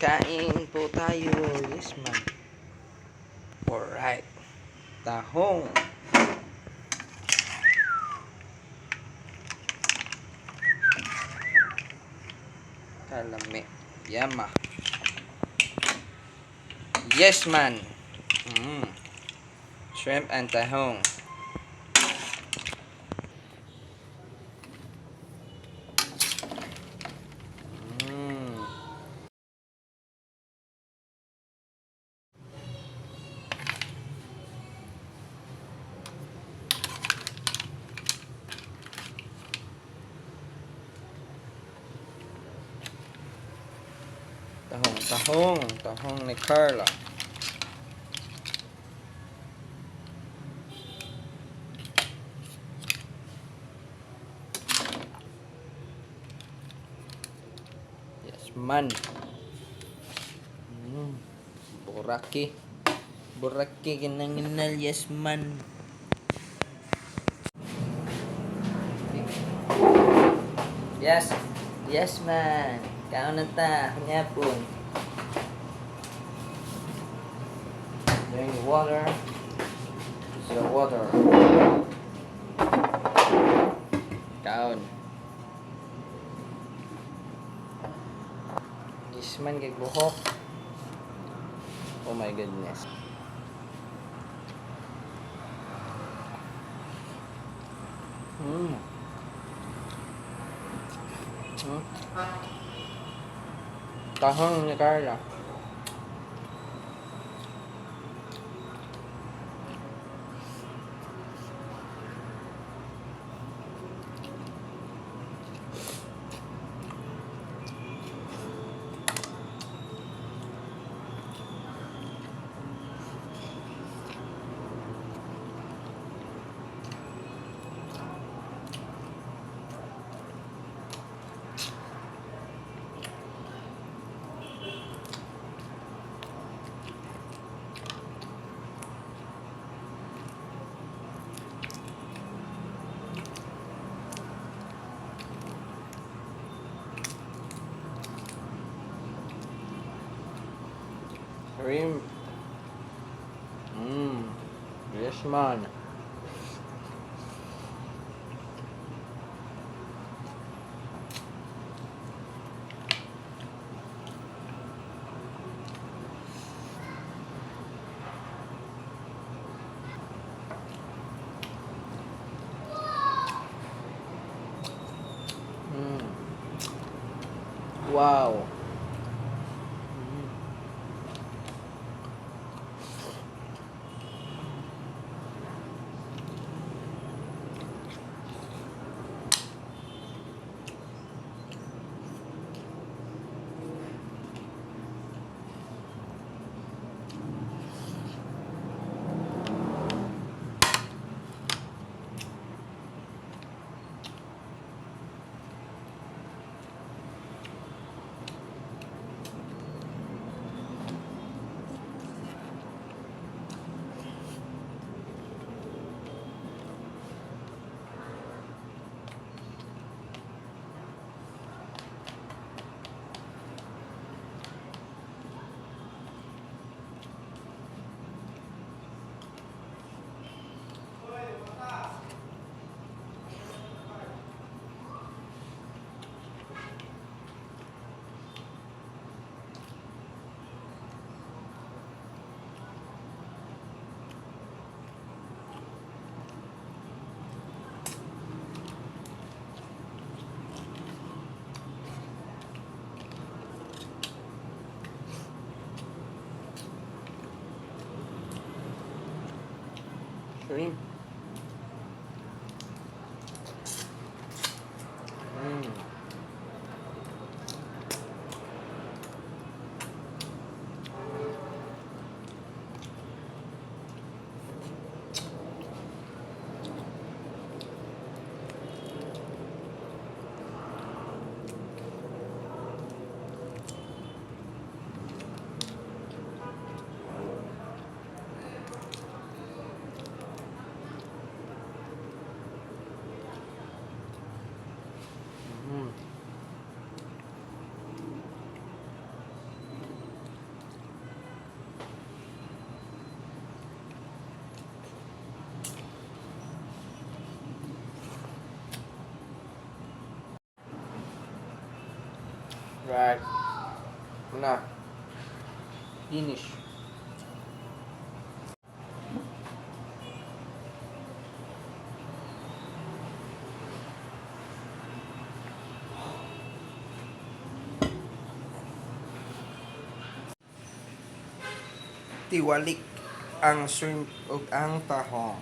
Kain po tayo. Yes, man. Alright. Tahong. Kalami. Yama. Yes, man. Shrimp and tahong. Tahong, tahong, tahong ni Carla. Yes, man. Boraki. Boraki kinanginal, yes man. Yes. Yes man. Kaon na ta, kunyapon. Drink water. So water. Kaon. Yes man kay buhok. Oh my goodness. Tahong ni Carla. Shrimp. Yes, man. Wow. Shrimp. Right. Na. Finish. Tiwalik ang shrimp ug ang tahong.